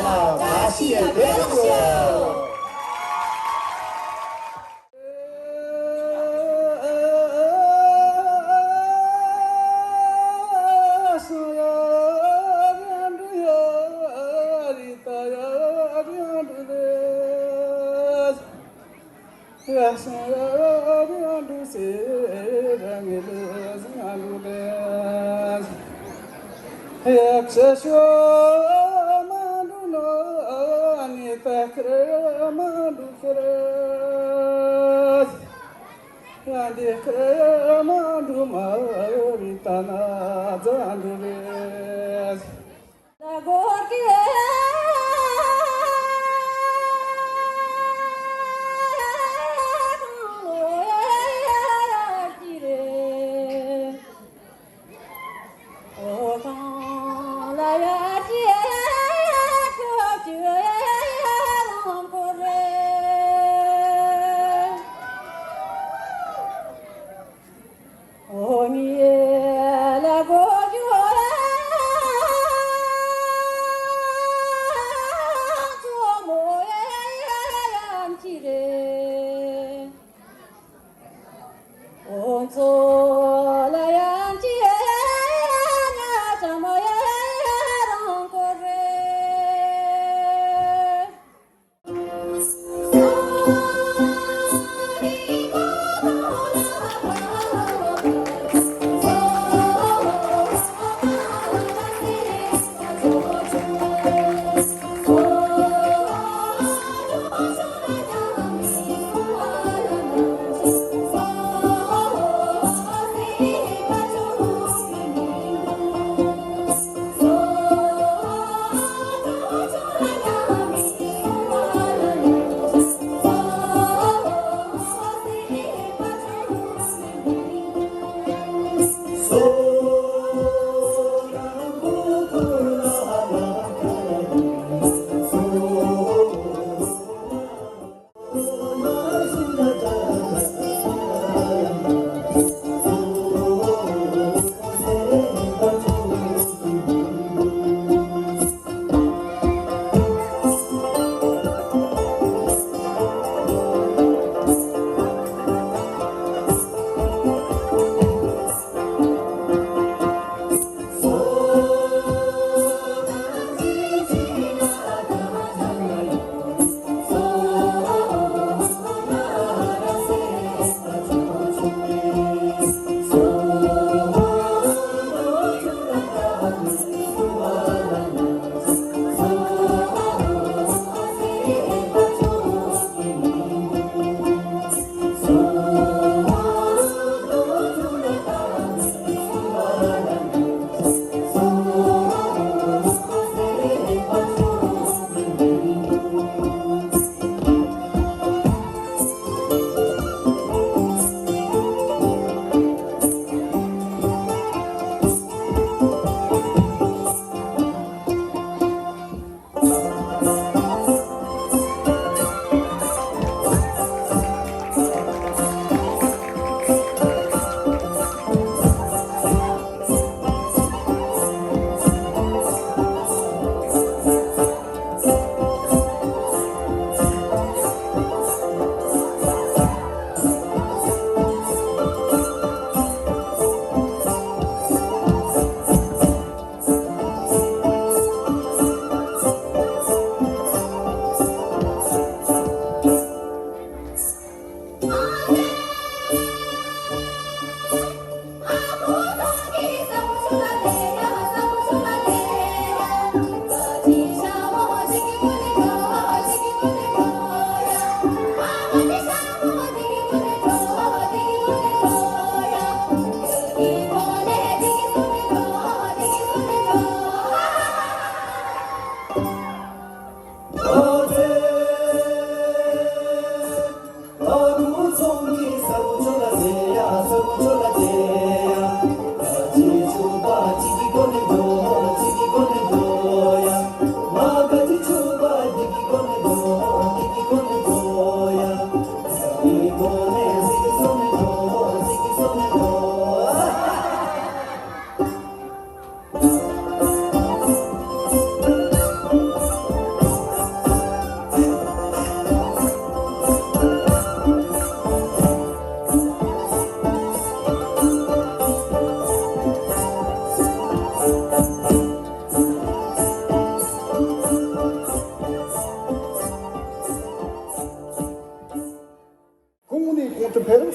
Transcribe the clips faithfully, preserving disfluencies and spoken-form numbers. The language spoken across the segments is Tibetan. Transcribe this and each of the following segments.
བཀྲ་ཤིས་བདེ་ལེགས་ཞུ།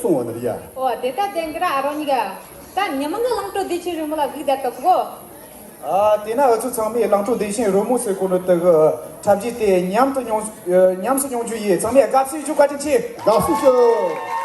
སོང་བ་ནི་རེད་ཡ། ཨོ་དེ་ལྟར་བསྟན་གི་ར་ཨ་རོ་གཉིས་ཀ། ད་ཉི་མ་ངི་གླང་བྲོ་བདེ་ཆེན་རོལ་མོ་ལ་གུག་བསྡད་ད་གོ། ཨ་དེ་ན་ཨུ་ཚོ་ཚང་མས་གླང་བྲོ་བདེ་ཆེན་རོལ་མོ་ཟེར་གོ་ནོ་དེ་གི་འཁྲབ་རྒྱུ་དེ་མཉམ་དུ་མྱོང་ཉམས་སུ་མྱོང་རྒྱུ་ཡིན། ཚང་མས་དགའ་བསུ་ཞུ། བཀའ་དྲིན་ཆེ། དགའ་བསུ་ཞུ།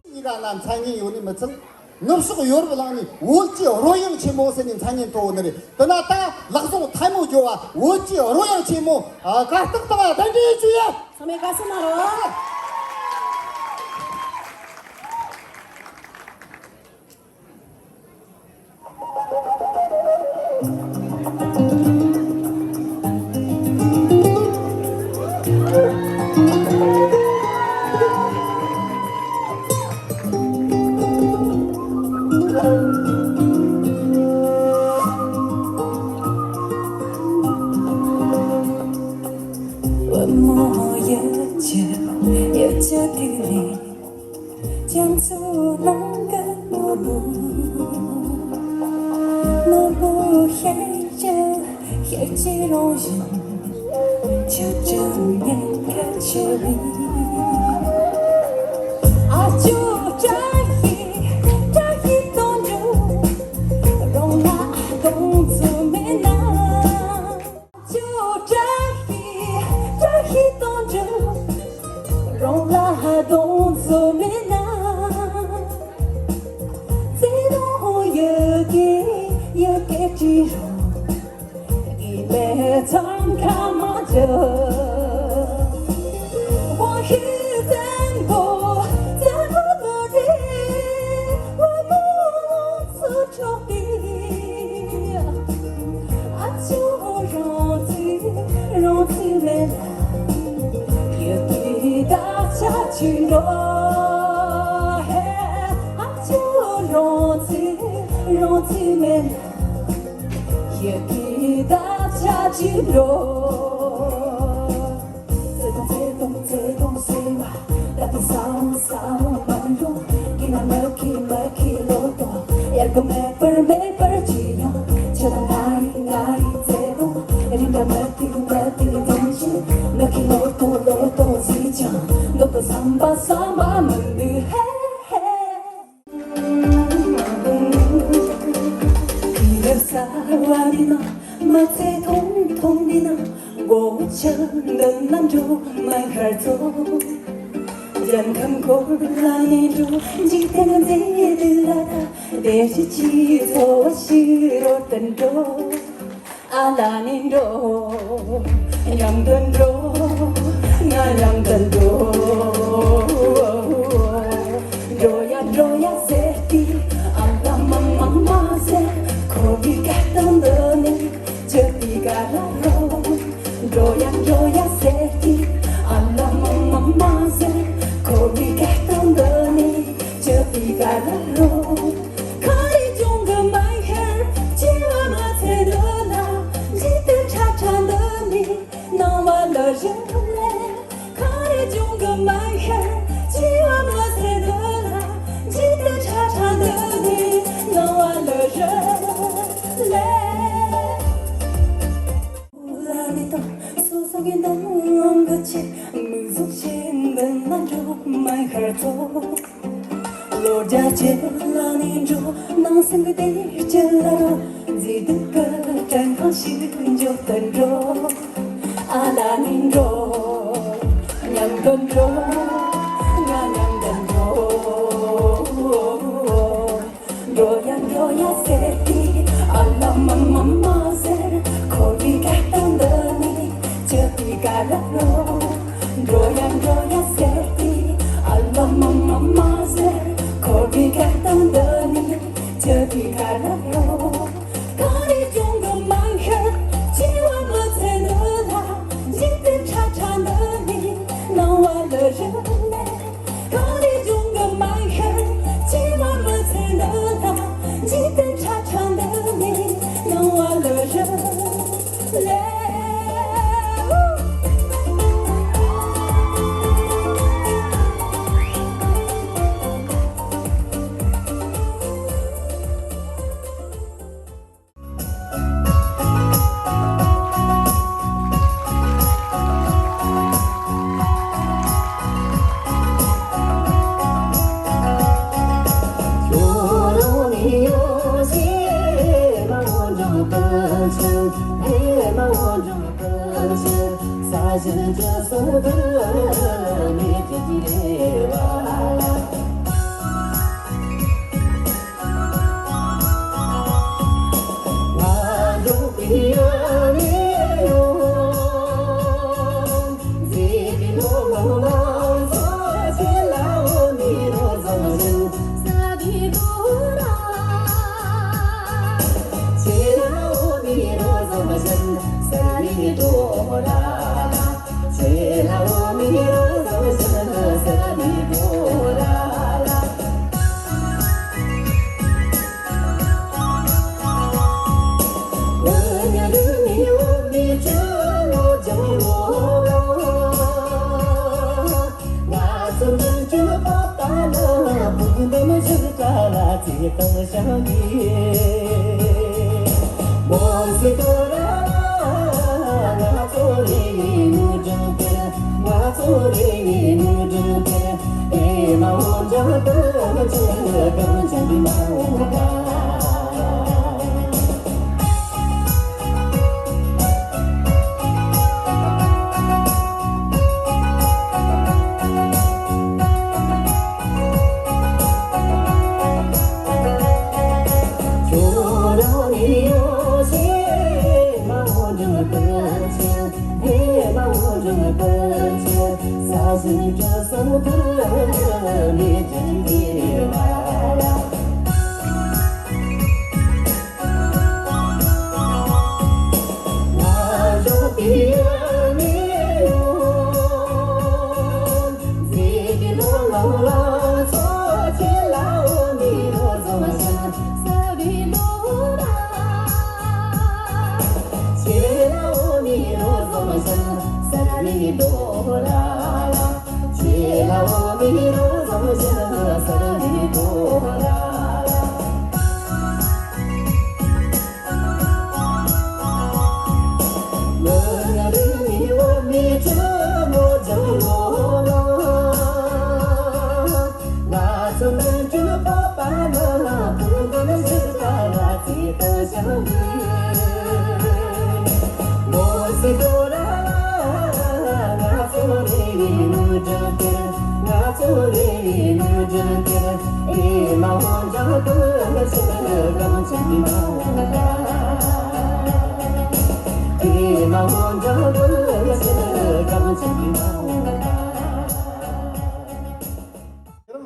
གཉིས་ཀ་ལ་མཚན་སྙན་ཡོད་ནི་མི་ཚད། ནུབ་ཕྱོགས་ཡོ་རོབ་གླིང་ནས་བོད་ཀྱི་རོལ་དབྱངས་ཆེན་མོ་ཟེར་ནས་མཚན་སྙན་ཐོབ་ནི་རེད། དེ་ན་ད་ལག་ཟུང་ཐལ་མོ་སྦྱོར་བ་བོད་ཀྱི་རོལ་དབྱངས་ཆེན་མོ་ཨ་གར་སྟེགས་སྟེང་ལ་གདན་འདྲེན་ཞུ་ཡ། ཚང་མས་བཀའ་གསུང་གནང་རོགས། བུ་མོ་ཡིད་ཆེས་ཡིད་ཆེས་དུས་ནས། རྒྱ་མཚོ་ནང་གི་ནོར་བུ། ནོར་བུ་ཤེས་ཀྱི་ཤེས་ཀྱི་རང་བཞིན། ཆུ་ཆུ་ཉན་ག་ཆེ་བའི། ཨ་ཅོ་བཀྲ་ཤིས་བཀྲ་ཤིས་གཏོང་རྒྱུ། རང་ལ་གདོང་ཚོད་མེད་ན། ཅོ་བཀྲ་ཤིས་བཀྲ་ཤིས་གཏོང་རྒྱུ། རང་ལ་གདོང་ཚོད་མེད་ན། བརྩེ་དུང་ཡི་གེ་ཡི་གེ་བྲིས་རོགས། འདི་མེད་མཚམས་ཁ་མ་བྱེད། དབང་ཤེས་བཙན་པོ་བཙན་པོ་ལོ་རེ་བ་མོ་ཚོ་འཕྲོག་པའི། ཨ་ཅོ་རང་ཚོད་རང་ཚོད་མེད་ན། ཡི་གེ་དག་ཆ་ཅིག་འགྲོ། ཧེ། ཨ་ཅོ་རང་ཚོད་རང་ཚོད་མེད་ན། ཡི་གེ་དག་ཆ་ཅིག་འགྲོ། བརྩེ་དུང་བརྩེ་དུང་བརྩེ་དུང་ཟེར་བ། ད་དེ་ས་འོང་ས་འོང་མ་འགྲོ། གི་ན་མ་གི་མ་གི་ལོ་ཏོ། ཡར་གོ་མེད་པར་མེད་པར་ཅི་ཡང་། ཁྱེད་དང་ང་ཡི་ང་ཡི་བརྩེ་དུང་། རིང་ག་མ་ཏི་མ་ཏི་དུང་ཆེ། མ་གི་ལོ་ཏོ་ལོ་ཏོ་ཟིག་ཅང་། འདོད་པ་བསམ་པ་བསམ་པ་མི་འདུག་ཧེ་ཧེ། དེ་རབ་གསར་བ་འདི་ན་མ་ཚེ་ཐུང་ཐུང་འདི་ན་སྒོ་ཆེན་འདི་ན་འགྲོ་མ་ཁར་ཚོ། ཡང་ཁམས་སྐོར་ལ་ནི་འགྲོ་འཇིག་རྟེན་མཛེས་སྡུག་ལ་ད་བདེ་སྐྱིད་ཀྱི་འཚོ་བ་ཞིག་རོལ་ཏུ་འགྲོ། ཨ་ལ་ནི་འགྲོ། མཉམ་དུ་འགྲོ། ང་མཉམ་དུ་འགྲོ། འགྲོ་ཡ་འགྲོ་ཡ་ཟེར་ཏེ། ཨ་ལ་མ་མ་མ་ཟེར། འཁོར་བའི་སྐད་གདངས་འདི་ནས་ཅི་སྟེ་ག་ལ་རོ། འགྲོ་ཡ་འགྲོ་ཡ་ཟེར་ཏེ། ཨ་ལ་མ་མ་མ་ཟེར། འཁོར་བའི་སྐད་གདངས་འདི་ནས་ཅི་སྟེ་ག་ལ་རོ། གངས་རི་ལྗོངས་ཀྱི་མ་ཤར་བྱེ་བ་མ་ཚད་འདི་ལ། འཇིག་རྟེན་ཁྲ་ཁྲ་འདི་ནས་སྣང་བ་ལ་རེ་ལས། གངས་རི་ལྗོངས་ཀྱི་མ་ཤར་བྱེ་བ་མ་ཚད་འདི་ལ། འཇིག་རྟེན་ཁྲ་ཁྲ་འདི་ནས་སྣང་བ་ལ་རེ་ལས། ལ་ནི་དང་སོ་སོ་གི་འདང་གི་ཆེ། མིག་ཟུང་ཆེ་འདི་ན་འགྲོ་མ་ཤར་ཚོ། ལོ་བརྒྱ་ཅན་ལ་ནི་འགྲོ། ནང་སེམས་ཀྱི་བདེ་སྐྱིད་ལ་རོ། མཛེས་སྡུག་གི་བྲན་ཁང་ཞིག་འཇོག་ཏུ་འགྲོ། ཨ་ལ་ནི་འགྲོ། མཉམ་དུ་འགྲོ། ང་མཉམ་དུ་འགྲོ། འགྲོ་ཡ་འགྲོ་ཡ་ཟེར་ཏེ། ཨ་ལ་མ་མ་མ་ཟེར། འཁོར་བའི་སྐད་གདངས་འདི་ འགྲོ་ཡ་འགྲོ་ཡ་ཟེར་ཏེ་ཨ་ལ་མ་མ་མ་ཟེར། འཁོར་བའི་སྐད་གདངས་འདི་ནི་ཆོས་ཀྱི་ཁ་རག་རོ། གངས་རི་ལྗོངས་ཀྱི་མ་ཤར་བྱེ་བ་མི་ཚེ་འདི་ལ། འཇིག་རྟེན་ཁྲ་ཁྲ་འདི་ནི་སྣང་བ་ལུ་རུ་ལས། གངས་རི་ལྗོངས་ཀྱི་མ་ཤར་བྱེ་བ་མི་ཚེ་འདི་ལ། འཇིག་རྟེན་ཁྲ་ཁྲ་འདི་ནི་སྣང་བ་ལུ་རུ་ལས།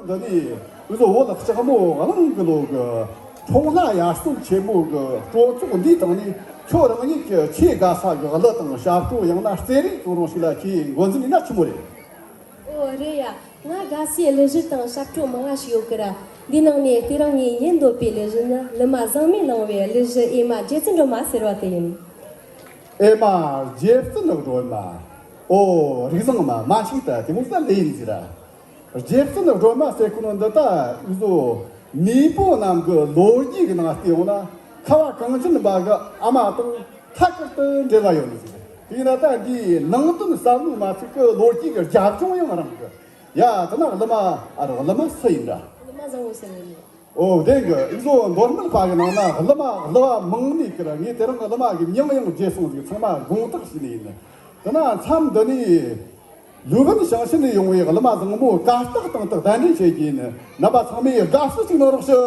འདི་ནི་འུ་ཚོ་བོད་ལ་ལྕགས་མོ་གླིང་གི་ལོ་གི་འཁྲུངས་ལྷ་དབྱར་གསོལ་ཆེན་མོ་གི་སྤྲོ་ཚོགས་འདིའི་སྟེང་ནས་ཁྱོད་རང་ཉིད་ཀྱི་ཆེས་དགའ་ས་གི་གླུ་དང་ཞབས་བྲོ་ཡང་ན་རྩེད་རིགས་ཅིག་རང་ཞིག་ལ་ཁྱེད་འགོ་འཛིན་ཡིན་ན་ཆི་མོ་རེད། ཨོ་རེད་ཡ། ང་དགའ་སའི་གླུ་གཞས་དང་ཞབས་བྲོ་མང་བ་ཞིག་ཡོད་གི་ར། འདི་ནང་ནས་དེ་རིང་ངས་ཉན་འདོད་པའི་གླུ་གཞས་ནི་གླུ་མ་བཟང་མོས་བླངས་པའི་གླུ་གཞས་ཨེ་མ་རྗེ་བཙུན་སྒྲོལ་མ་ཟེར་བ་དེ་ཡིན། ཨེ་མ་རྗེ་བཙུན་སྒྲོལ་མ། ཨོ་རིགས་བཟང་མ་མ་ཞིག་ད་དེ་མོ་ཟ་ལེ་ཡིན་ཟེར་ར། རྗེ་བཙུན་སྒྲོལ་མ་ཟེར་ཁོ་ན་འདི་ད་འུ་ཚོ་མེས་པོ་རྣམས་ཀྱི་ལོ་རྒྱུས་ཀྱི་ནང་བལྟས་ཡོང་ན་ཁ་བ་གངས་ཅན་པ་གི་ཨ་མ་དང་ཐད་ཀར་དུ་འབྲེལ་བ་ཡོད་ནི་ཟིག་དེས་ན་ད་འདིའི་ནང་དོན་བསམ་བློ་མ་ཚིག་གི་ལོ་རྒྱུས་ཀྱི་རྒྱབ་ལྗོངས་ཡང་རིང་གི། ཡ་དེ་ན་གླུ་མ་ཨ་ར་གླུ་མ་སུ་ཡིན་འདྲ། གླུ་མ་བཟང་བོ་ཟེར་ནི་རེད། ཨོ་བདེན་གི། འུ་ཚོ་མདོ་སྨད་པ་གི་ནང་ན་གླུ་མ་གླུ་བ་མང་ནི་ཀི་ར། ངས་དེ་རིང་གི་གླུ་མ་གི་མྱིང་ཡང་བརྗེད་སོང་ཟིག་ཚང་མ་དགོངས་དག་ཞུས་ནི་ཡིན། དེ་ན་མཚམས་འདི་ནས་ལུས་ཕུན་ཞིང་ཕྱིན་ནས་ཡོང་བའི་གླུ་མ་བཟང་མོ་གར་སྟེགས་སྟེང་དུ་གདན་འདྲེན་བྱེད་ཀྱི་ཡིན། རྣམ་པ་ཚང་མས་དགའ་བསུ་ཞིག་གནང་རོགས་ཞུ།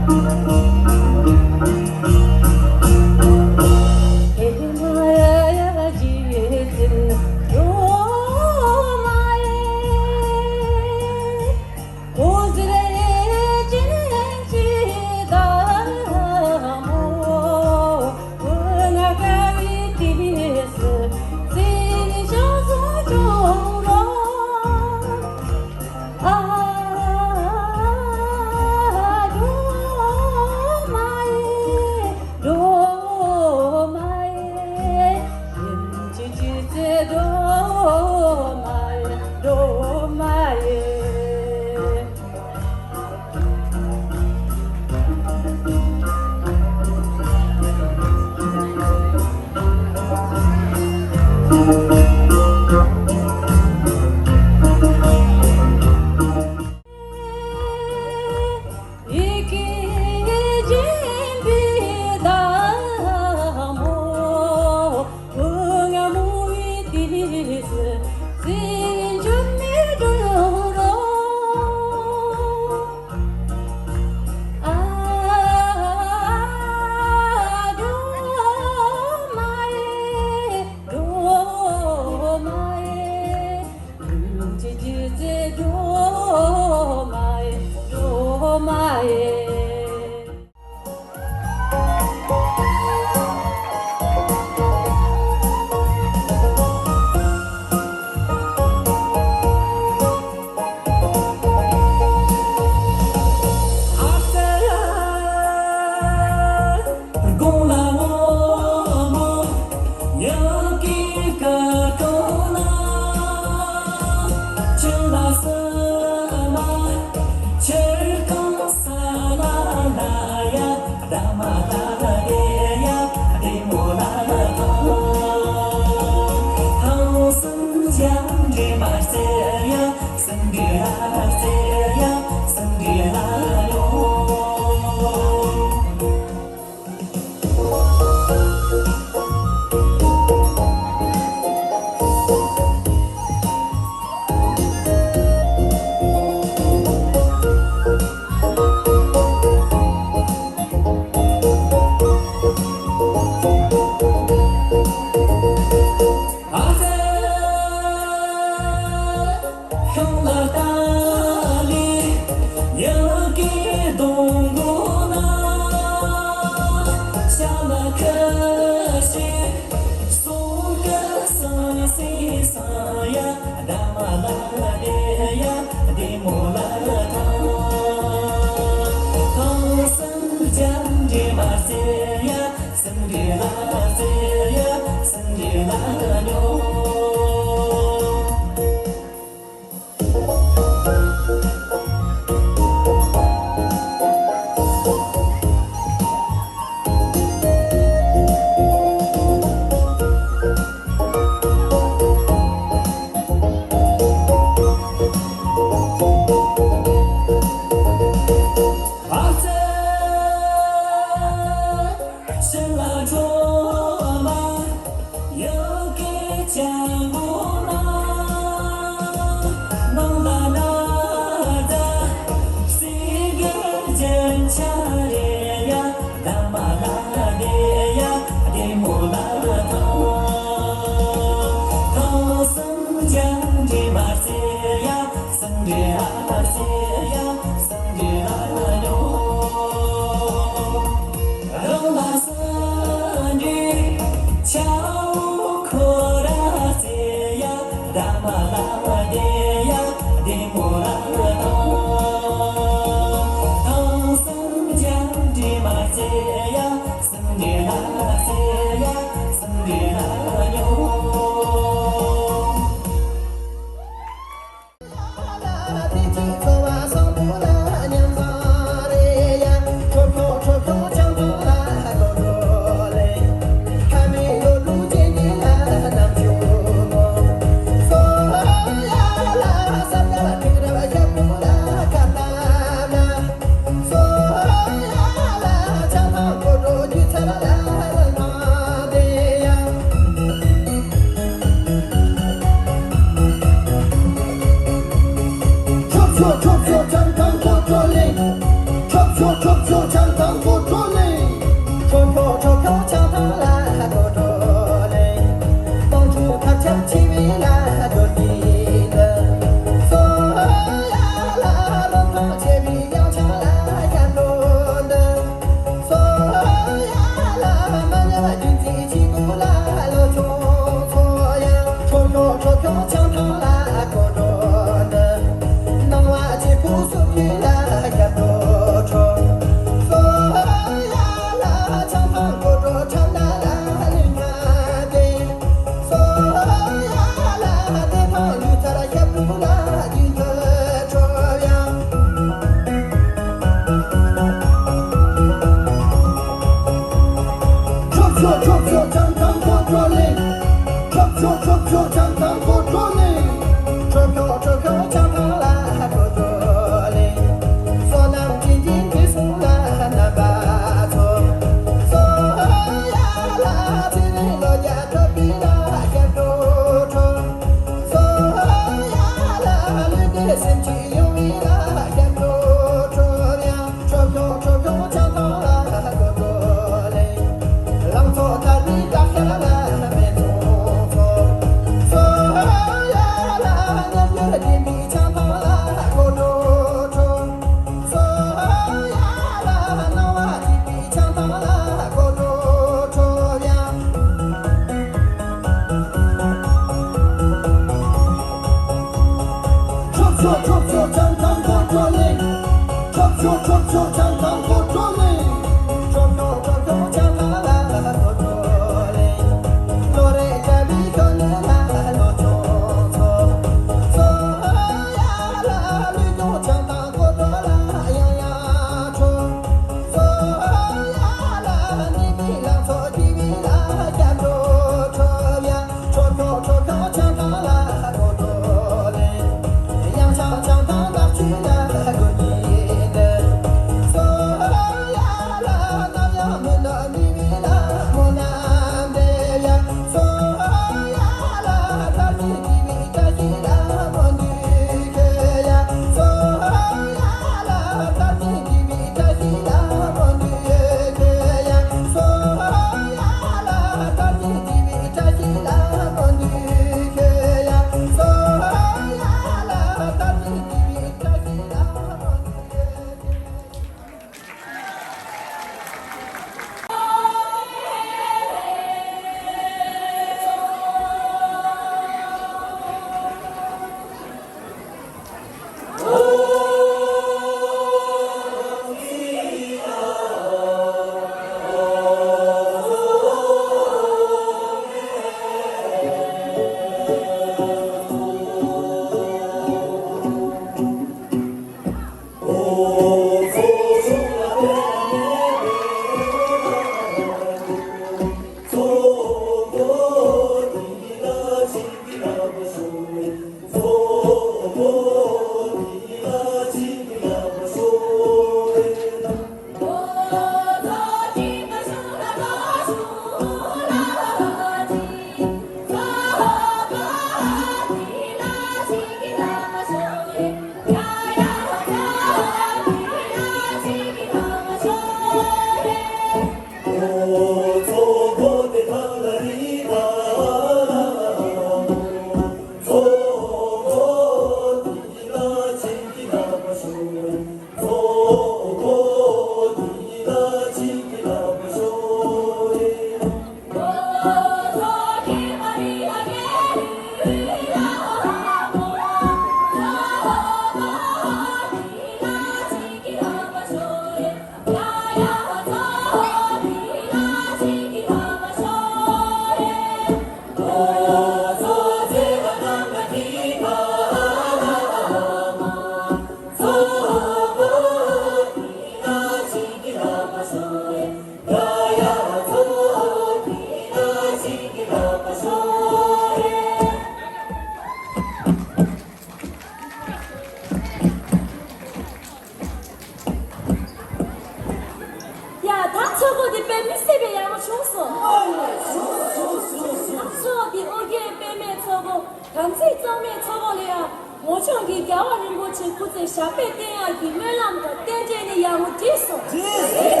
ཆོས་ཀྱི་རྒྱལ་བ་རིན་པོ་ཆེ་སྐུ་ཚེ་ཞབས་པད་བརྟན་ཡག་གི་སྨོན་ལམ་དང་རྟེན་འབྲེལ་ནི་ཡག་མོ་བྲིས་སོང་། བྲིས་སོང་།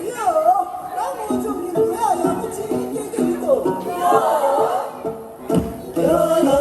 ཡ། ད་ངོ་ཅོག་གི་ལོ་ཡག་ཡག་པོ་ཅིག་སྐྱེ་གི་མི་འདུག། ཡ།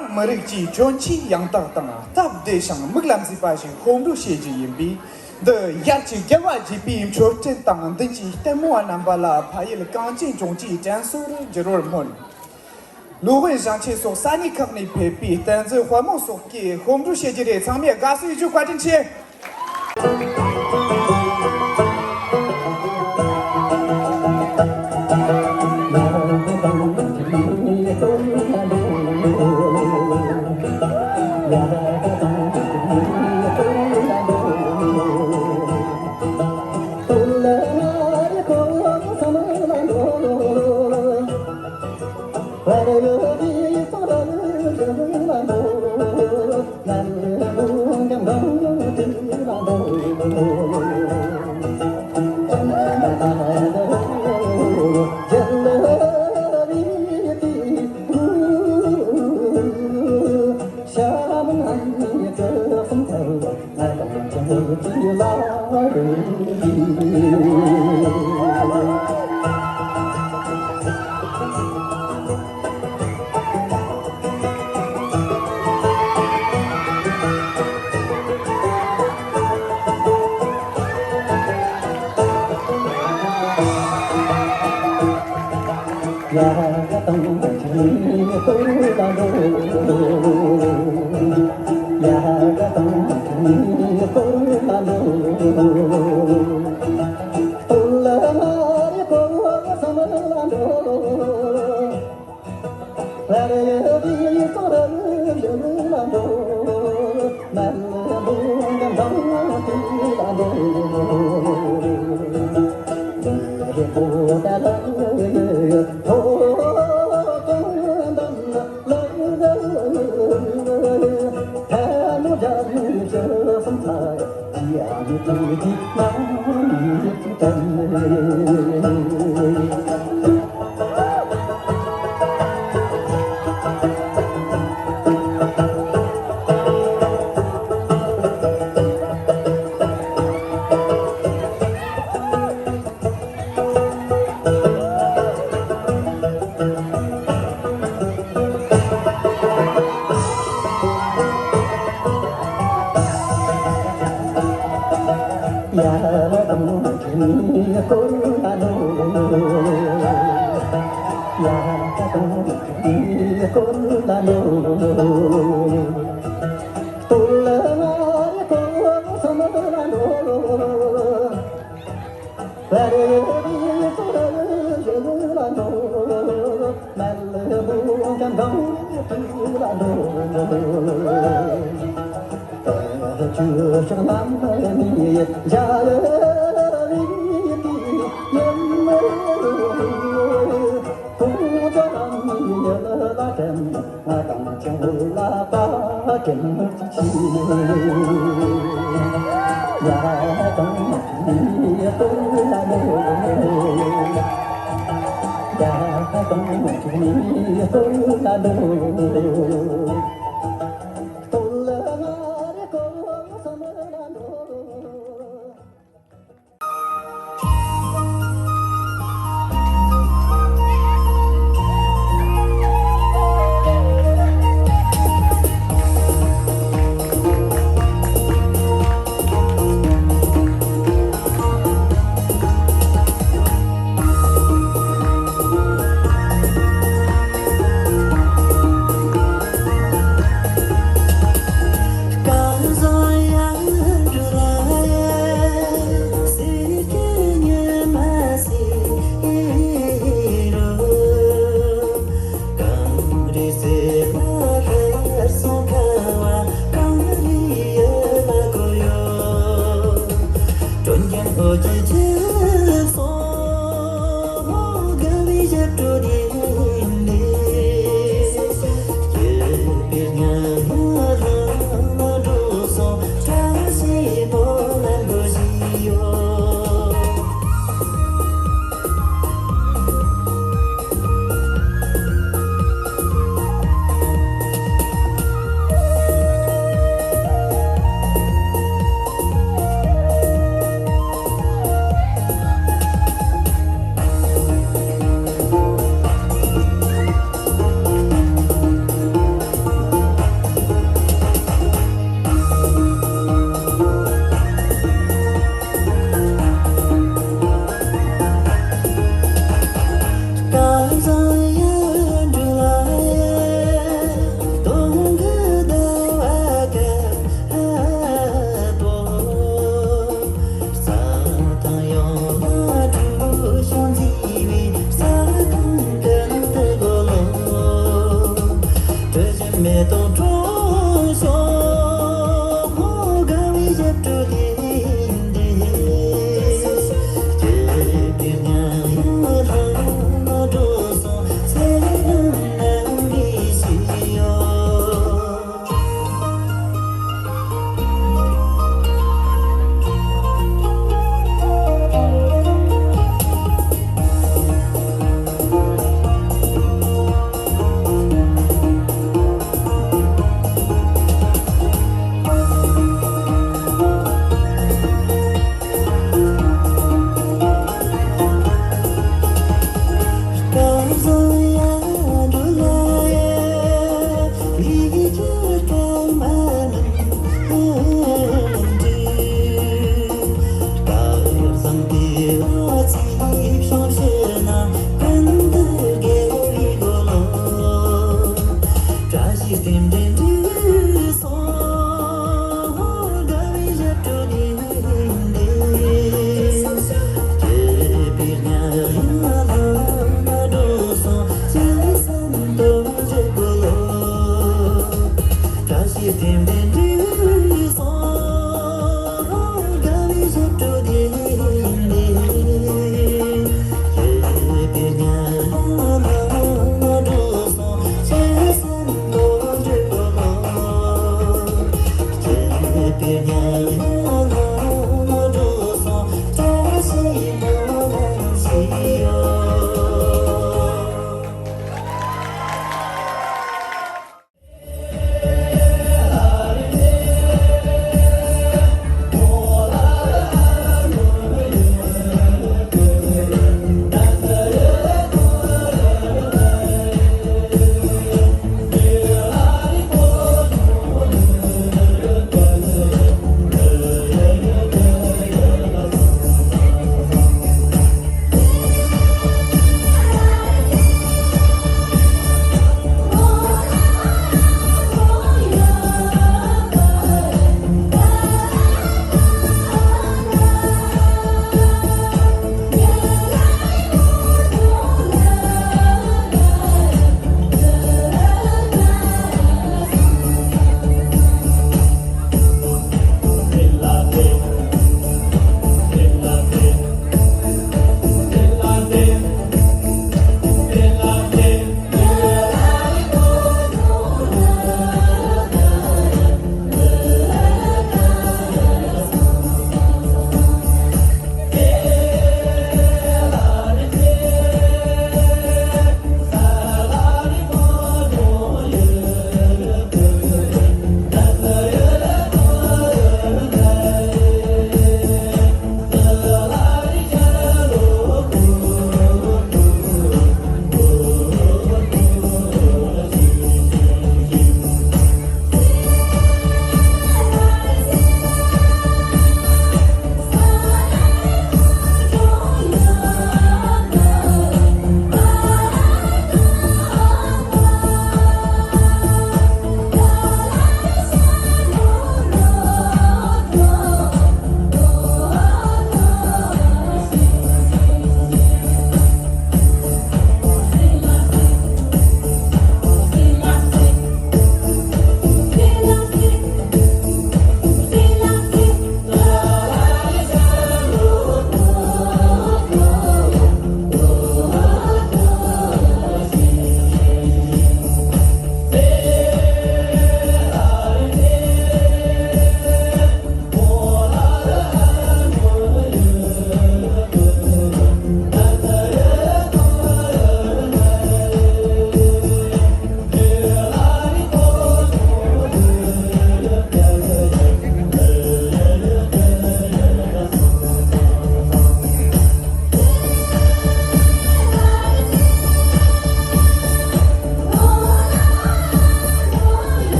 རང་མི་རིགས་ཀྱི་གྱོན་ཆས་ཡང་དག་དང་སྟབས་བདེ་ཞིང་མིག་ལ་མཛེས་པ་ཞིག་ཤོག་འགྲོ་བྱེད་རྒྱུ་ཡིན་པས། འདི་ཡར་གྱི་རྒྱལ་བ་དགྱེས་པའི་མཆོད་སྤྲིན་དང་མདུན་གྱི་ལྟད་མོ་བ་རྣམ་པ་ལ་ཕ་ཡུལ་གངས་ཅན་ལྗོངས་ཀྱི་དྲན་གསོར་འགྱུར་བར་སྨོན། ལོ་དབོན་ཞིང་ཆེན་སོགས་ས་གནས་ཁག་ནས་ཕེབས་པའི་བསྟན་འཛིན་དཔལ་མོ་སོགས་ཀྱིས་ཤོག་འགྲོ་བྱེད་རྒྱུ་རེད། ཚང་མས་དགའ་བསུ་ཡོད་རྒྱུ་བཀའ་དྲིན་ཆེ།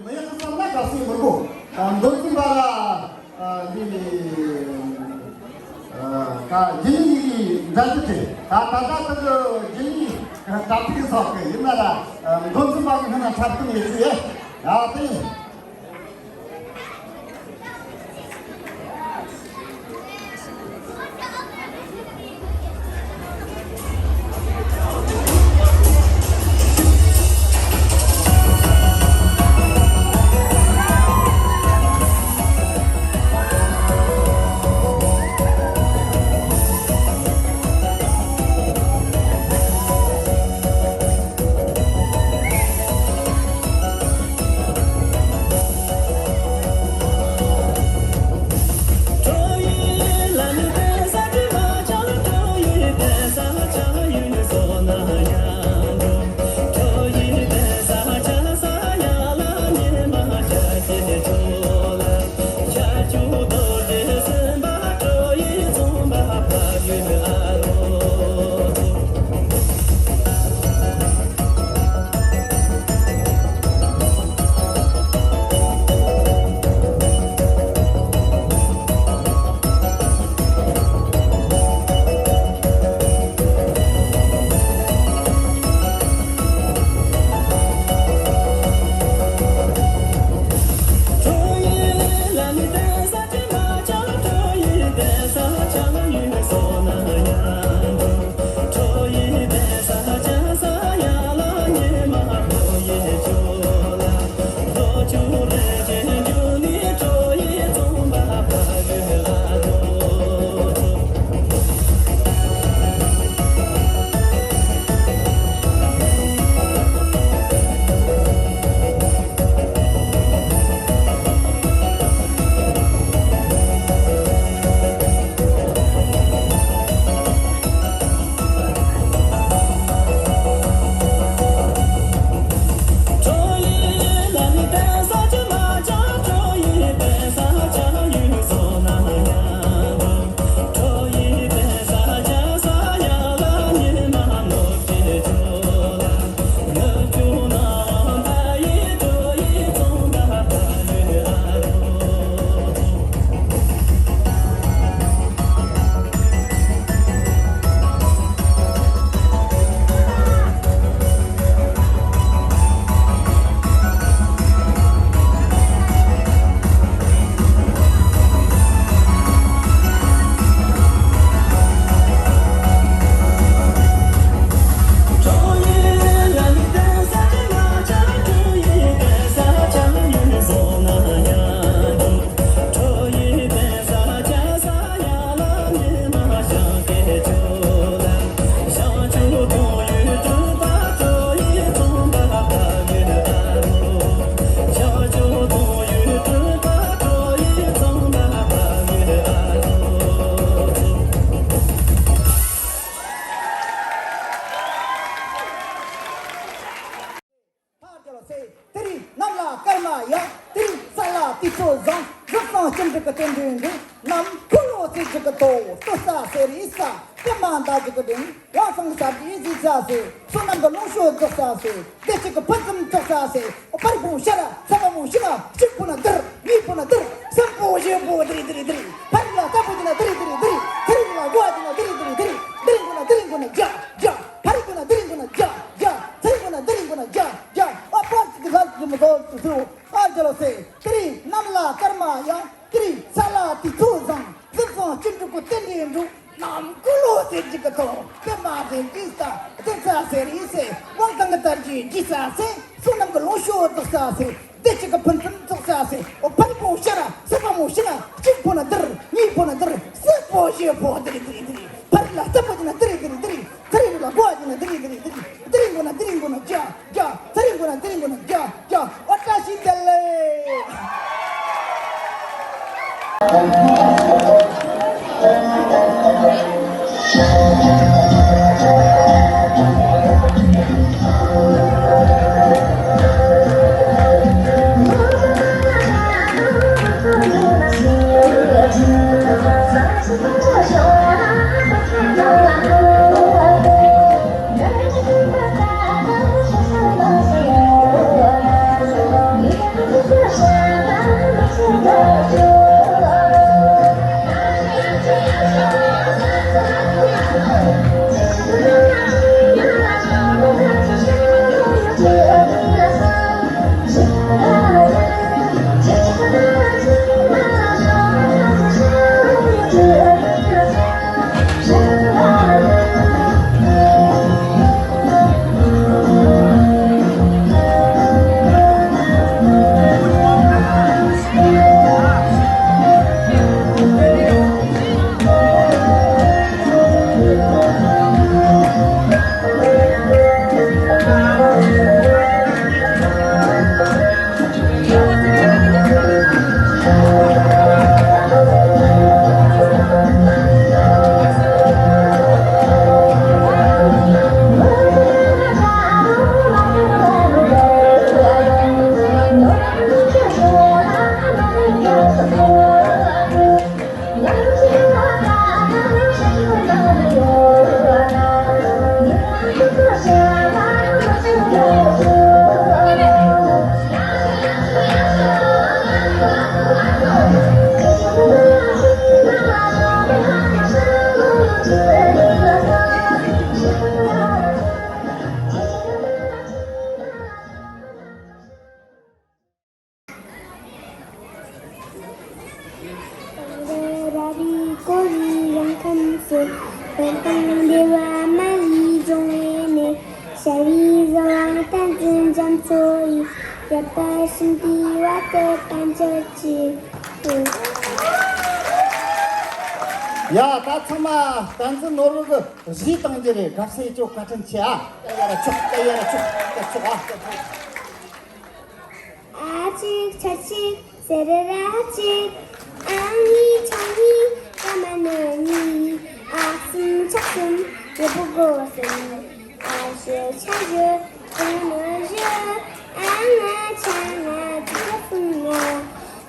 མི་ཡག་བསམ་ན་ག་སྲིད་མི་དགོས། ཨ། མདོ་འཛིན་པ་ལ། ཨ། འདི་ནི། ཨ། ད་རྒྱུ་ནི་ཡི་འགྲན་རྩོད་དེ། ད་ད་ལྟ་དེ་གི་རྒྱུ་ནི་གྲ་སྒྲིག་སོགས་ཀྱི་ཡིན་ན་ལ། ཨ། མདོ་འཛིན་པ་གི་སྔོན་ན་འཁྲབ་སྟོན་ཡོད་ཚུལ་ཡ། ཡ་དེ། ཕར་རྒྱལ་སྲས། དེ་རིང་གནམ་ལ་སྐར་མ་ཡག་དེ་རིང་ས་ལ་དུས་ཚོད་བཟང་། གཟིགས་སང་སྤྱི་འགྲིག་གི་རྟེན་འབྲེལ་འགྲིག་གནམ་འཁོར་ལོ་རྩེ་གཅིག་གི་ཐོག་ལྟོ་ས་ཟེར་རེ་ས། པད་མ་མདའ་གཅིག་གི་སྟེང་། ཝང་སང་ས་གི་གཟིགས་ས་ཟེར། བསོད་ནམས་ཀྱི་ལོངས་སྤྱོད་རྫོགས་ས་ཟེར། བདེ་སྐྱིད་ཀྱི་ཕུན་སུམ་ཚོགས་ས་ཟེར། ཕ་རི་བོང་ཤ་ར་ས་ཕ་བོང་ཤིང་ང་གཅིག་པོ་ན་དིར། གཉིས་པོ་ན་དིར། གསུམ་པོ་བཞི་པོ་དིར་དིར་དིར། ཕ་རི་ལ་ས་པོ་དེ་ན་དིར་དིར་དིར། ཚེ་རིང་ལ་དགོ་དེ་ན་དིར་དིར་དིར། དིར་མགོ་ན་དིར་མགོ་ན་རྒྱ་རྒྱ། ཕ་རི་མགོ་ན་དིར་མགོ་ན་རྒྱ་རྒྱ། ཚེ་རིང་མགོ་ན་དིར་མགོ་ན་རྒྱ་རྒྱ། ཨ་ཕ་ཅིག་གི་ལྷ་ཅིག་མི་ཚོ་ཚུ་ཚུ། ཨ་རྒྱལ་ལོ་སེ། དེ་རིང་གནམ་ལ་སྐར་མ་ཡག་དེ་རིང་ས་ལ་དུས་ཚོད་བཟང་། གཟིགས་སང་སྤྱི་འགྲིག་གི་རྟེན་འབྲེལ་འགྲིག་གནམ་འཁོར་ལོ་རྩེ་གཅིག་གི་ཐོག་པད་མ་རེ་རེ་ས། བདེ་ས་ཟེར་རེ་ས། ཝང་ཐང་གི་དར་གྱི་རྒྱས་ས་ཟེར། བསོད་ནམས་ཀྱི་ལོངས་སྤྱོད་རྫོགས་ས་ཟེར། བདེ་སྐྱིད་ཀྱི་ཕུན་སུམ་ཚོགས་ས་ཟེར། ཨོ་ཕ་རི་བོང་ཤ་ར་ས་ཕ་བོང་ཤིང་ང་གཅིག་པོ་ན་དིར། གཉིས་པོ་ན་དིར། གསུམ་པོ་བཞི་པོ་དིར་དིར་དིར། ཕ་རི་ལ་ས་པོ་དེ་ན་དིར་དིར་དིར། ཚེ་རིང་ལ་དགོ་དེ་ན་དིར་དིར་དིར། དེ་རིང་མགོ་ན་དེ་རིང་མགོ་ན་རྒྱ་རྒྱ། ཚེ་རིང་མགོ་ན་དེ་རིང་མགོ་ན་རྒྱ་རྒྱ། ཨོ་བཀྲ་ཤིས་བདེ་ལེགས། སུ། བོད་དང་འབྲེལ་བ་མ་ལུས་སྦྱོང་བའི་གནས། ཞྭ་བའི་བཟའ་བ་བསྟན་འཛིན་རྒྱ་མཚོ་ཡི། ཡབ་བར་གསུམ་གྱི་བར་དུ་བརྟན་གྱུར་ཅིག་ཡ། ད་ཚང་མ་བསྟན་འཛིན་ནོར་བུ་གི་གཞས་བཏང་རྒྱུ་རེད། དགའ་བསུ་ཡེ་ཆོག་བཀའ་དྲིན་ཆེ་ཨ། ད་ཡར་ཆོག་ད་ཡར་ཆོག་ད་ཆོག་ཨ། ཨ་ཅིག་ཆ་ཅིག་སེ་ར་ར་ཅིག་ཨ་ནི་ཆ་ནི་ཀ་མ་ན་ནི། ཨ་གསུམ་ཆ་གསུམ་ཡེ་པོ་གོ་གསུམ། ཨ་བཞི་ཆ་བཞི་ཀ་མ་ན་བཞི། ཨ་ལྔ་ཆ་ལྔ་ཀ་གསུམ་ལྔ།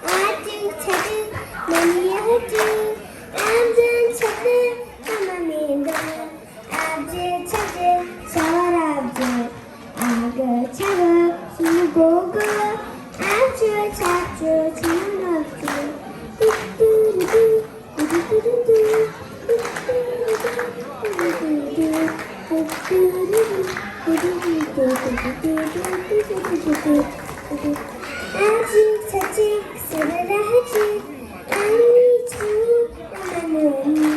ཨ་གཅིག་ཆ་གཅིག་མ་ནི་ཧ་གཅིག་ཨ་བདུན་ཆ་བདུན་ཀ་མ་ནི་བདུན། ཨ་བརྒྱད་ཆ་བརྒྱད་ཆ་བ་ར་བརྒྱད། ཨ་དགུ་ཆ་དགུ་སུམ་གོ་དགུ། ཨ་བཅུ་ཆ་བཅུ་ཆ་ན་ན་བཅུ། ཏུ་ཏུ་རུ་ཏུ། ཏུ་ཏུ་རུ་ཏུ། ཏུ་ཏུ་རུ་ཏུ། ཨ་གཅིག་ཆ་གཅིག་སེ་ར་ར་ཧ་གཅིག་ཨ་ནི་ཆ་ནི་ཀ་མ་ན་ནི།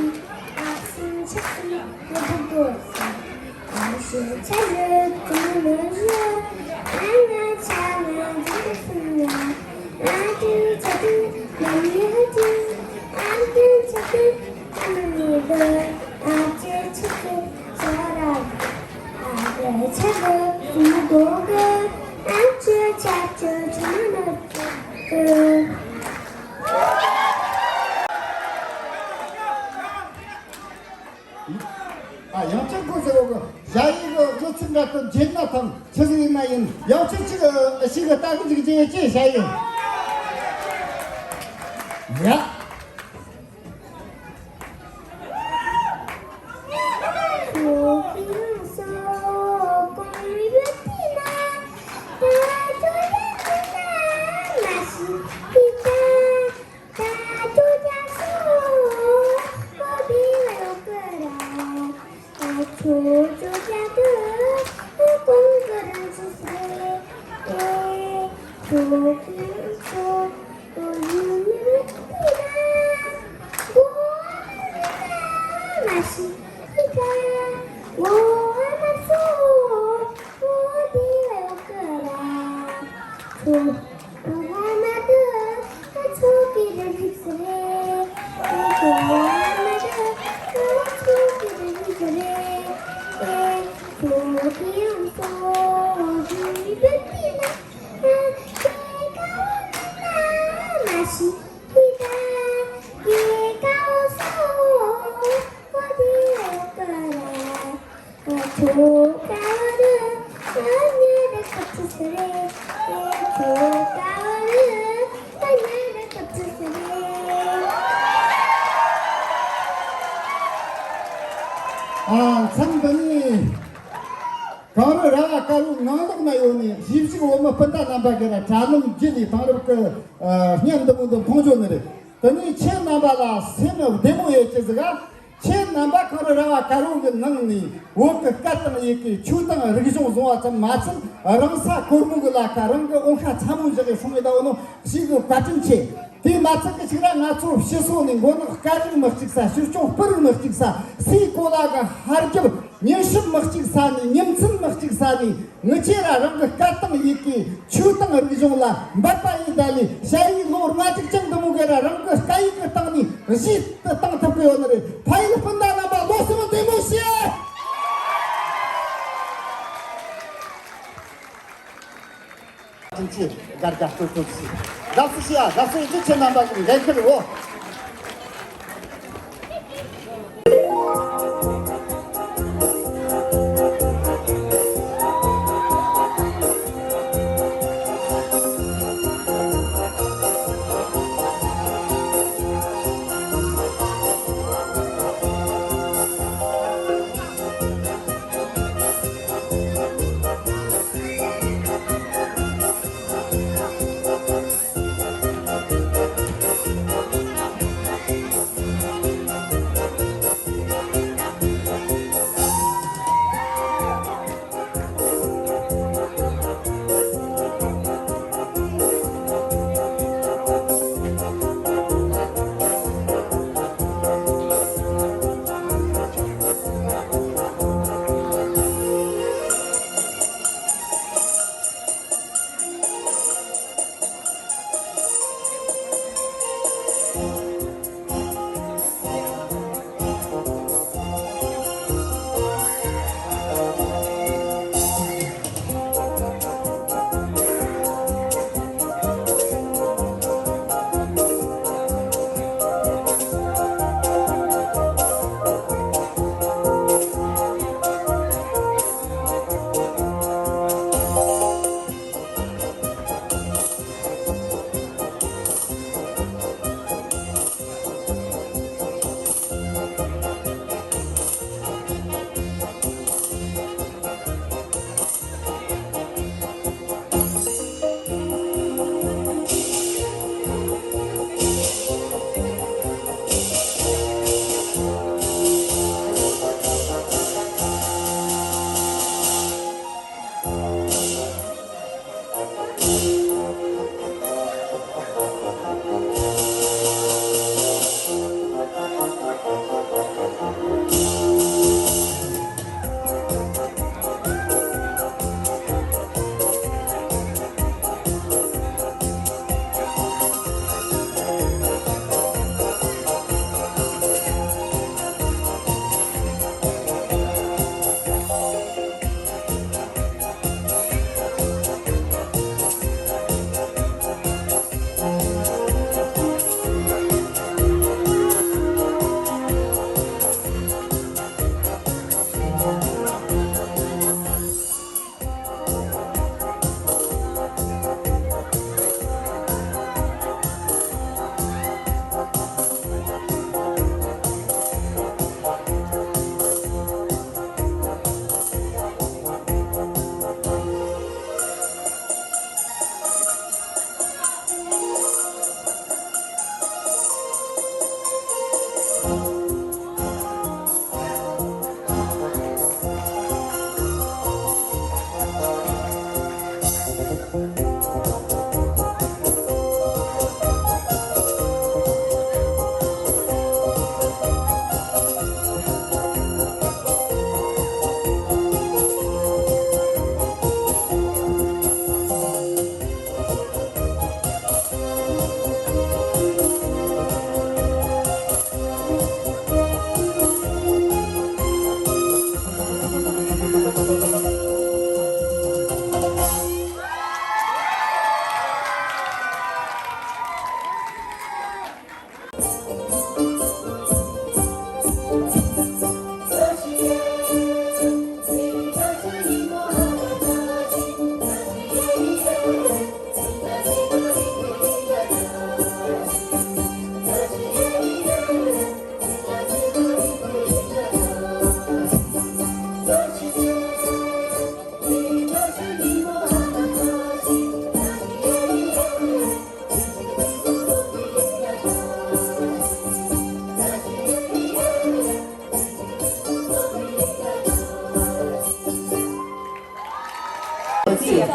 ཨ་གསུམ་ཆ་གསུམ་ཡེ་པོ་གོ་གསུམ། ཨ་བཞི་ཆ་བཞི་ཀ་མ་ན་བཞི། ཨ་ལྔ་ཆ་ལྔ་ཀ་གསུམ་ལྔ། ཨ་དྲུག་ཆ་དྲུག་མ་ནི་ཧ་དྲུག་ཨ་བདུན་ཆ་བདུན་ཀ་མ་ནི་བདུན། ཨ་བཅུ་ཆ་བཅུ་ཆ་བ་ར་བདུན། ཨ་དགུ་ཆ་དགུ་སུམ་གོ་དགུ། ཨ་བཅུ་ཆ་བཅུ་ཆ་ན་ན་བཅུ། ཨ། ཡང་བསྐྱར་གོ་ཟེར་བ་གི་ཞྭ་ཡི་གི་གནོད་ཚིག་འགའ་ཁོ་འཇེབ་ན་ཐང་ཆི་ཟིག་ཡིན་ན་ཡིན། ཡང་བསྐྱར་ཅིག་ཨ་ཞིག་གི་ལྟ་གི་འཇུག་རྒྱུ་ཡོད་ཅེས་ཞྭ་ཡི། ཡ། ཨ། མཚམས་འདི་ནས་གངས་རི་ར་བ་དཀར་པོའི་ནང་ལོགས་ན་ཡོད་ནི་གཞིས་བཞུགས་བོད་མི་སྤུན་ཟླ་རྣམ་པ་གིས་ར་དྲ་ལམ་བརྒྱུད་ནས་དེང་རབས་ཀྱི་ཨ་བརྙན་འདི་མོ་འདི་མཐོང་ཆོག་ནི་རེད། དེ་ནས་ཁྱེད་རྣམ་པ་ལ་སེམས་བདེ་མོ་ཡོད་ཀྱི་ཟིག་ག་ཁྱེད་རྣམ་པ་གངས་རི་ར་བ་དཀར་པོ་གི་ནང་ནས་བོད་ཀྱི་སྐད་དང་ཡི་གེ་ཆོས་དང་རིག་གཞུང་བཟུང་བ་ཙམ་མ་ཚད། རང་ས་གོར་མོ་གི་ལ་ཁ་རང་གི་འོ་ཤ་ཚ་མོ་བཞག་གི་སོང་ཡོད་ད་འོ་ནོ་ཞིག་གི་བཀའ་དྲིན་ཆེ། དེ་མ་ཚད་ཀྱི་ཞིག་ར་ང་ཚོ་སྤྱི་ཚོགས་ནས་མགོ་ནག་སྐད་རིགས་མི་གཅིག་ས། ཕྱིར་སྐྱོང་སྤུ་རིགས་མི་གཅིག་ས། སའི་གོ་ལ་གི་ཧར་རྒྱབ་མཉེན་ཞབས་མི་གཅིག་ས་ནས། ཉིན་མཚན་མི་གཅིག་ས་ནས། ངི་ཆེ་ར་རང་གི་སྐད་དང་ཡི་གེ་ཆོས་དང་རིག་གཞུང་ལ་འབད་པ་ཡིན་ད་ལས། ཞ་ཡི་ལོ་ལྔ་དྲུག་ཅན་འདི་མོ་གི་ར་རང་གི་སྐད་ཡིག་གི་སྟེང་ནས་གཞས་དེ་བཏང་ཐུབ་གི་ཡོད་ནི་རེད། ཕ་ཡུལ་སྤུན་ཟླ་རྣམ་པ་ལོ་གསུམ་བདེ་མོ་བྱོས། དྲིན་ཆེ། དགའ་དགའ་སྤྲོ་སྤྲོ་ཞིག་དགའ་བསུ་ཞུ་ཡ། དགའ་བསུ་ཡིན་དུས་ཁྱེད་རྣམ་པ་གི་འགན་འཁུར་འོ།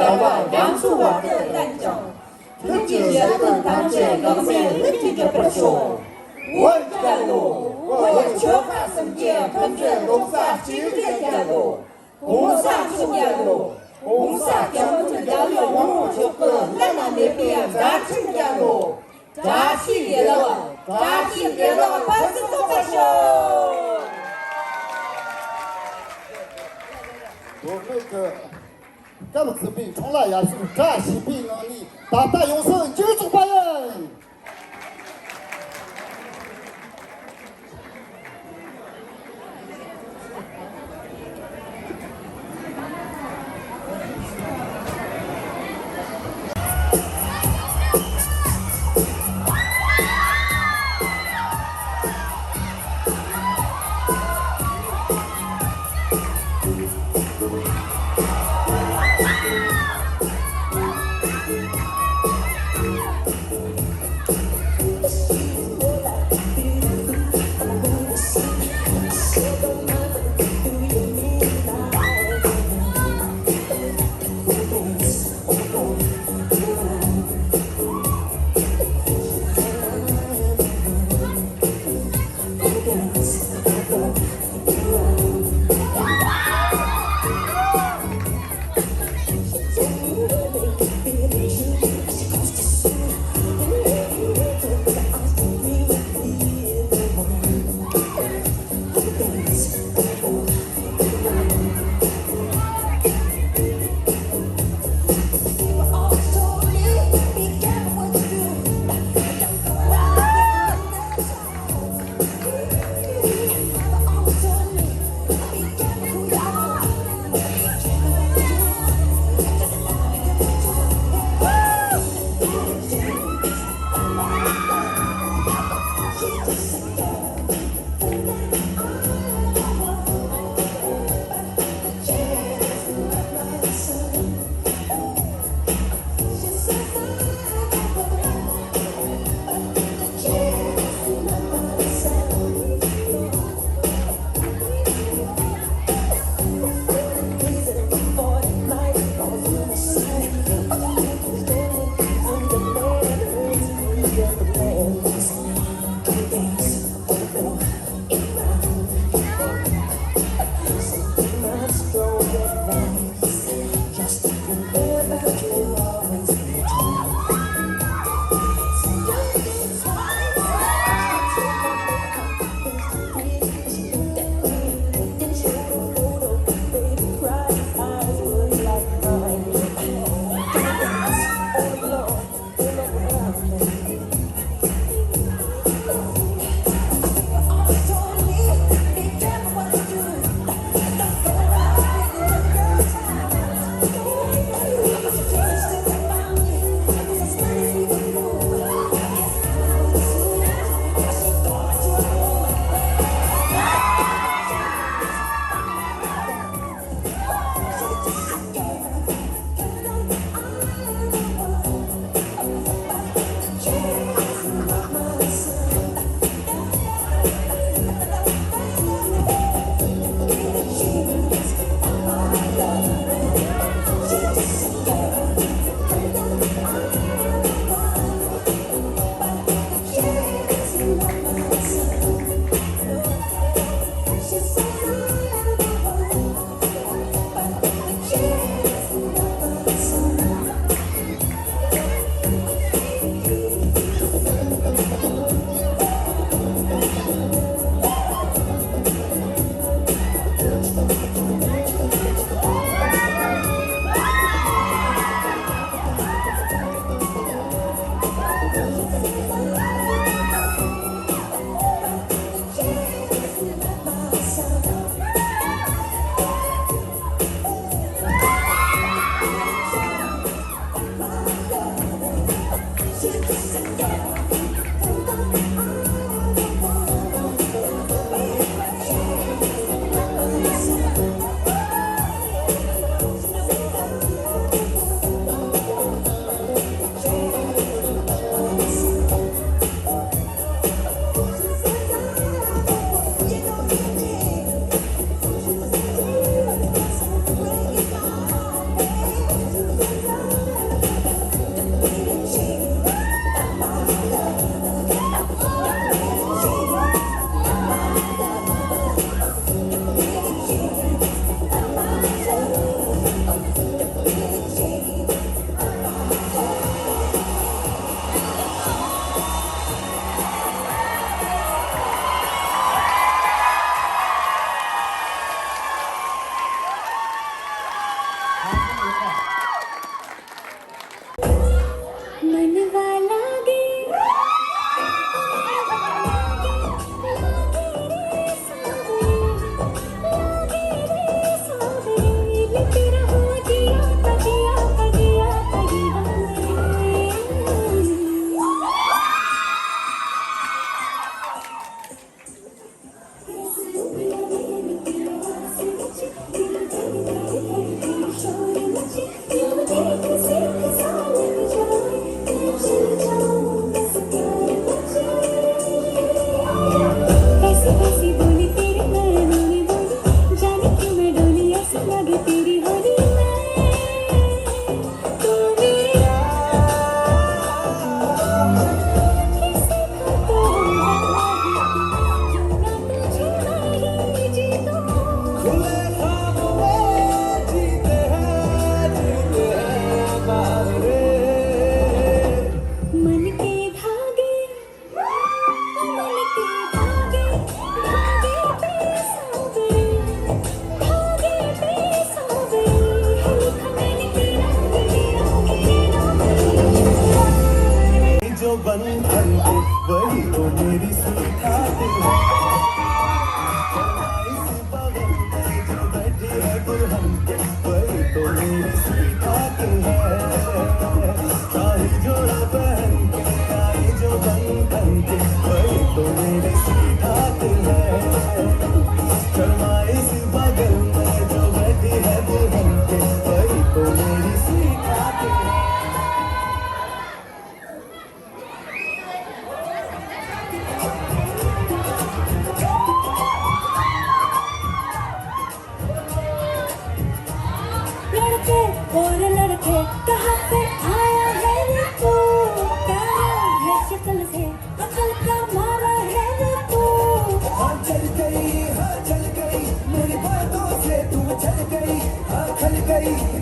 རྒྱལ་བ་རྒྱ་མཚོའི་བར་དུ་བརྟན་ཅིང་། ཐུགས་ཀྱི་བཞེད་དོན་ཐམས་ཅད་འགག་མེད་ལྷུན་གྱིས་གྲུབ་པར་ཤོག། བོད་རྒྱལ་ལོ། བོད་ཆོལ་ཁ་གསུམ་གྱི་མཐུན་སྒྲིལ་རྡོག་རྩ་གཅིག་སྒྲིལ་རྒྱལ་ལོ། ༸གོང་ས་མཆོག་རྒྱལ་ལོ། ༸གོང་ས་༸སྐྱབས་མགོན་རྒྱལ་བའི་དབང་པོ་མཆོག་གི་བླ་ན་མེད་པའི་མཛད་འཕྲིན་རྒྱལ་ལོ། བཀྲ་ཤིས་བདེ་ལེགས། བཀྲ་ཤིས་བདེ་ལེགས། ཕུན་སུམ་ཚོགས་པར་ཤོག། བོད་ཀྱི་སྐབས་གསུམ་པའི་འཁྲུངས་ལྷ་ཡར་སོང་བཀྲ་ཤིས་པའི་ངང་ནས་ད་ལྟ་ཡོངས་སུ་མཇུག་རྫོགས་པ་ཡིན།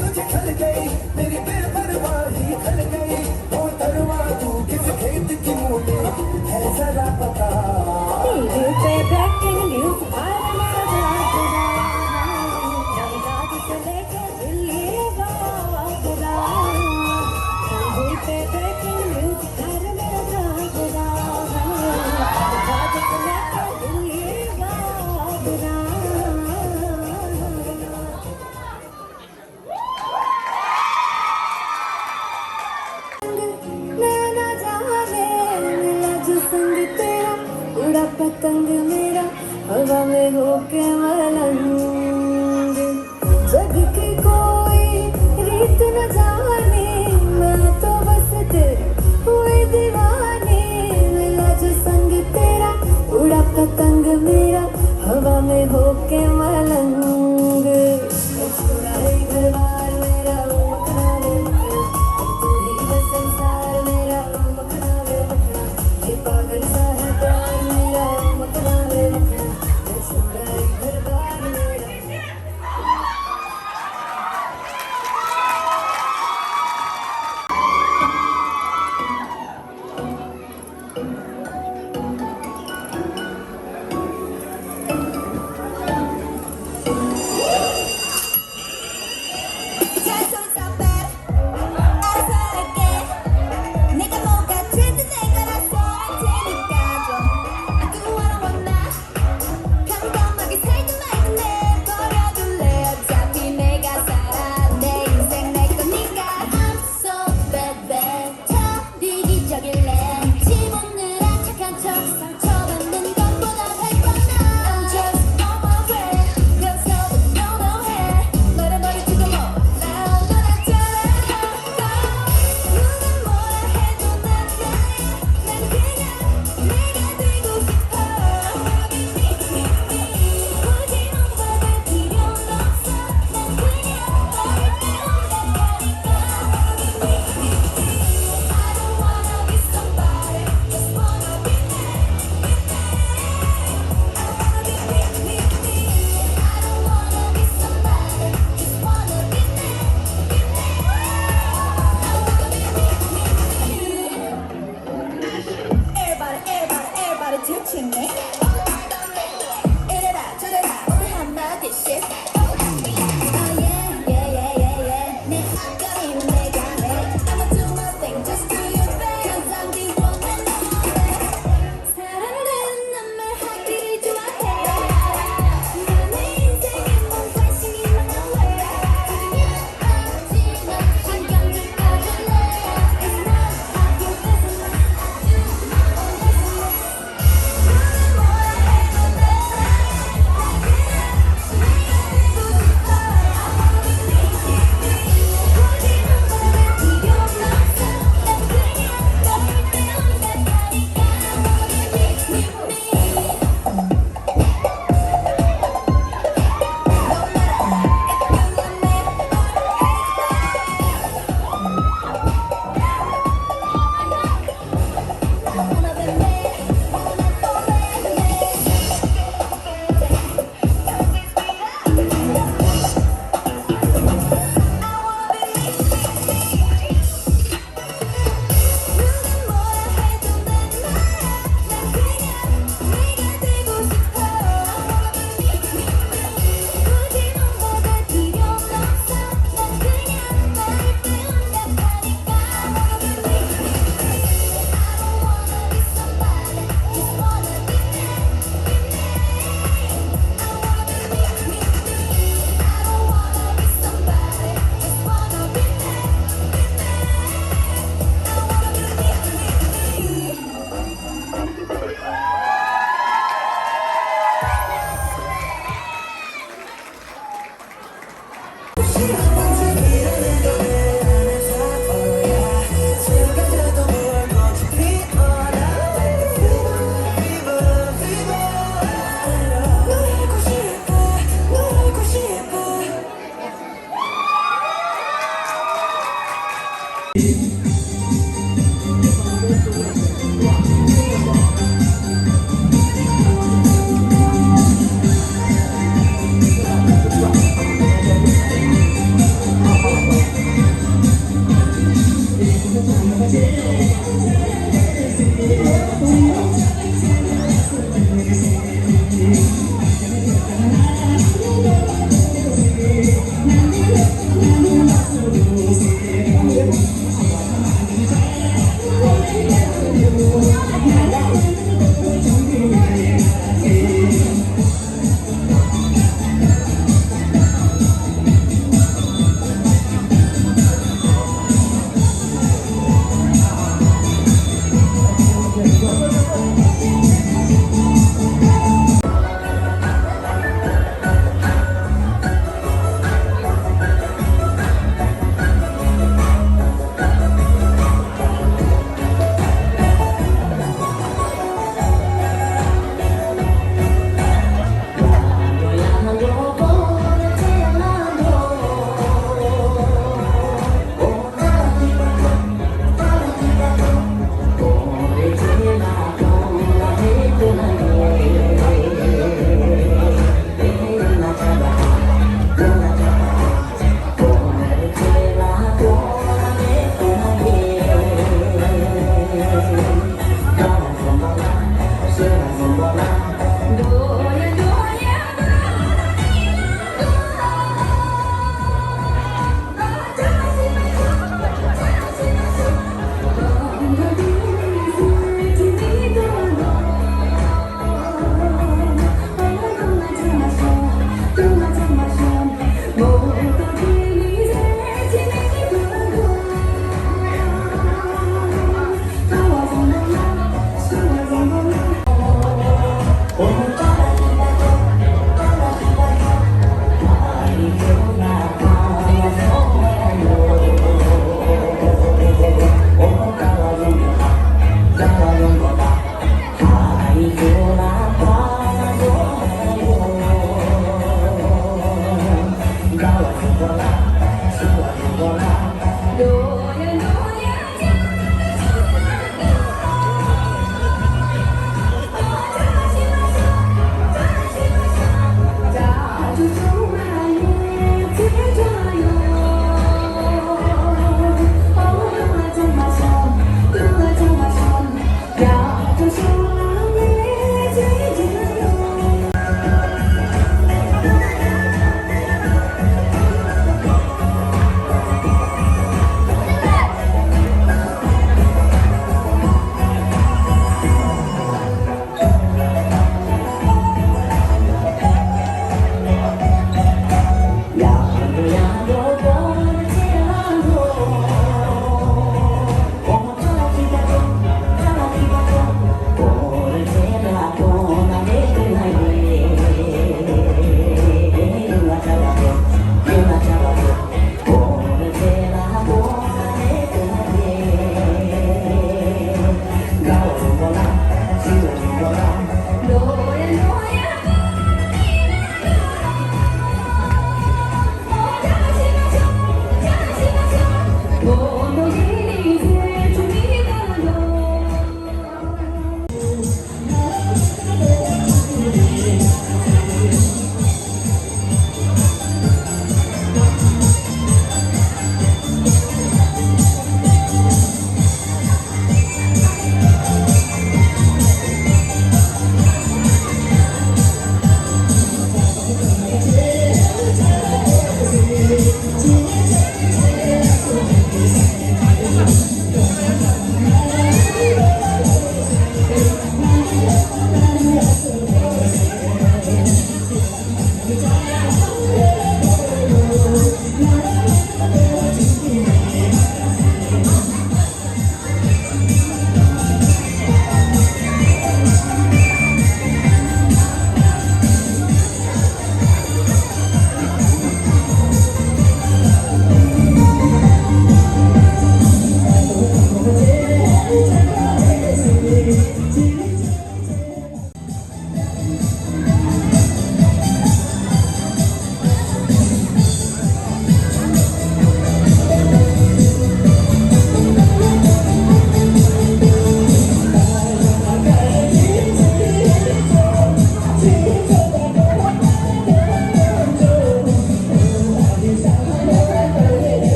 तुझे खल गई, मेरी बेपरवाही खल गई। वो तरवा तू किस खेत की मूली है, जरा बता। तेरे पे breaking news, हर मेरा जागदा। रात से लेके दिल ये बागदा। तेरे पे breaking news, हर मेरा जागदा। रात से लेके दिल ये बागदा। नैना जाले मिला जो संग तेरा, उड़ा पतंग मेरा, हवा में होके मलंग। जग की कोई रीत न जाने, मैं तो बस तेरी हुई दीवानी। मिला जो संग तेरा, उड़ा पतंग मेरा,